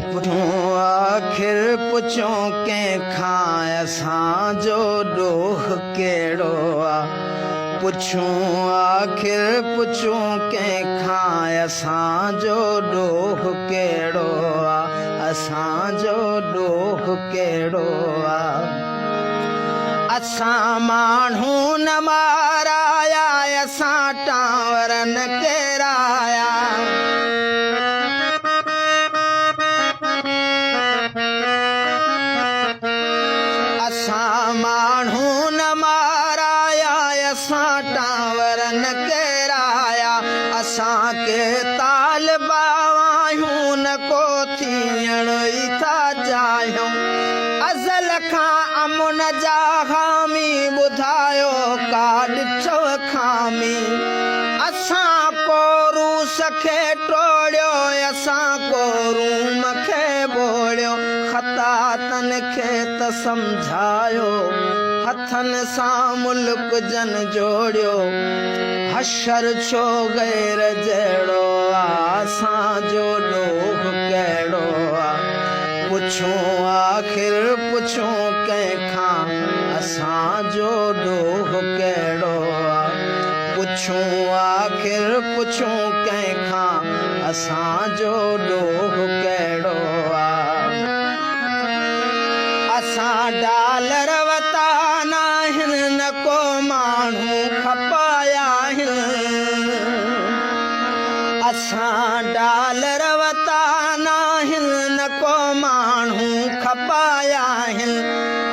پڇون آخر پڇون ڪنهن کان اسان جو ڏوهه ڪهڙو آ. پڇون آخر پڇون ڪنهن کان اسان جو ڏوهه ڪهڙو آ. اسان جو ڏوهه ڪهڙو آ. اسان ماڻهو نه مارايا اسان ٽانور نه ڪيرايا. اسان ماڻهو نه مارايا اسان ٽانور نه ڪيرايا. اسان ڪي طالبا آهيون نه ڪو ٿيڻ ئي ٿا چاهيون. ازل کان امن جا حامي ٻڌايو ڪا ڏٺو خامي. اسان ڪو روس کي ٽوڙيو اسان ڪو روم کي ٻوڙيو. خطا تن کي ته سمجهايو هٿن سان ملڪ جن جوڙيو. حشر ڇو غير جهڙو آ اسان جو ڏوهه ڪهڙو آ. پڇون آخر پڇون ڪنهن کان اسان جو ڏوهه ڪهڙو آ. پڇون آخر پڇون ڪنهن کان اسان جو ڏوهه ڪهڙو آ. اسان ڊالر وتا ناهن نه ڪو ماڻهو کپايا آهن. اسان ڊالر وتا ناهن نه ڪو ماڻهو کپايا آهن.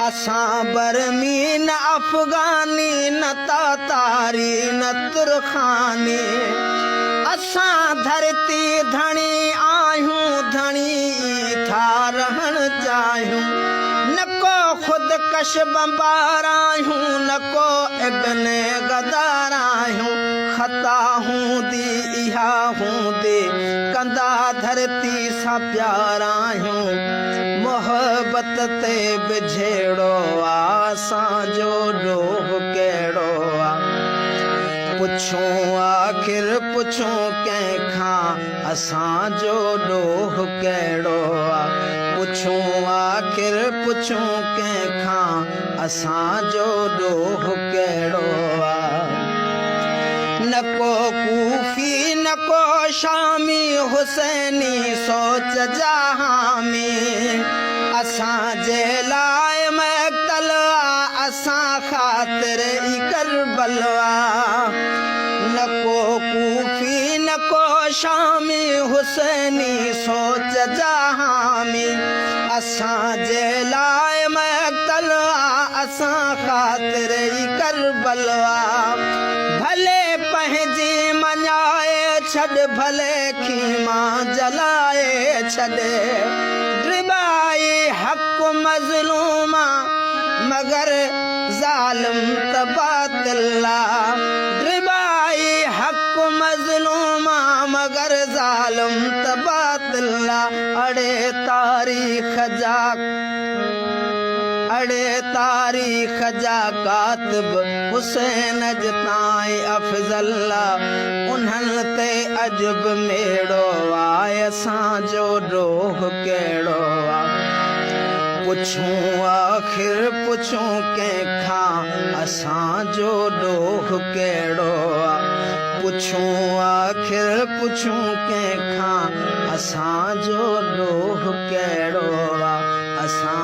اسان برمي نه افغاني نه تاتاري نه ترخاني. اسان ڌرتي ڌڻي آهيون ڌڻي ئي ٿا رهڻ چاهيون. نه ڪو خودڪش بمبار آهيون نه ڪو ابن غدار آهيون. خطا هوندي اها هوندي ڪندا ڌرتي سان پيار آهيون. محبت تي به جهيڙو آ اسان جو ڏوهه ڪهڙو آ. پڇون آخر پڇون ڪنهن کان اسان جو ڏوهه ڪهڙو آ. پڇون آخر پڇون ڪنهن کان اسان جو ڏوهه ڪهڙو آ. نه ڪو ڪوفي نه ڪو شامي حسيني سوچ جا حامي. اسان جي لاء مقتل آ اسان خاطر ئي ڪربل آ. نه ڪو ڪوفي نه ڪو شامي حسيني سوچ جا حامي. اسان جي لاء مقتل آ اسان خاطر ئي ڪربل آ. ڀلي پنهنجي مڃائي ڇڏ ڀلي خيما جلائي ڇڏ. ڊٻائي حق مظلوم آ مگر ظالم ته باطل آ. ڊٻائي حق مظلوم آ مگر ظالم ته باطل آ. اڙي تاريخ جا اڙي تاريخ جا ڪاتب حسين اڄ تائين افضل آ. انهن تي اڄ به ميڙو آ اسان جو ڏوهه ڪهڙو آ. پڇون آخر پڇون ڪنهن کان اسان جو ڏوهه ڪهڙو آ. پڇون آخر پڇون ڪنهن کان اسان جو ڏوهه ڪهڙو آ. اسان.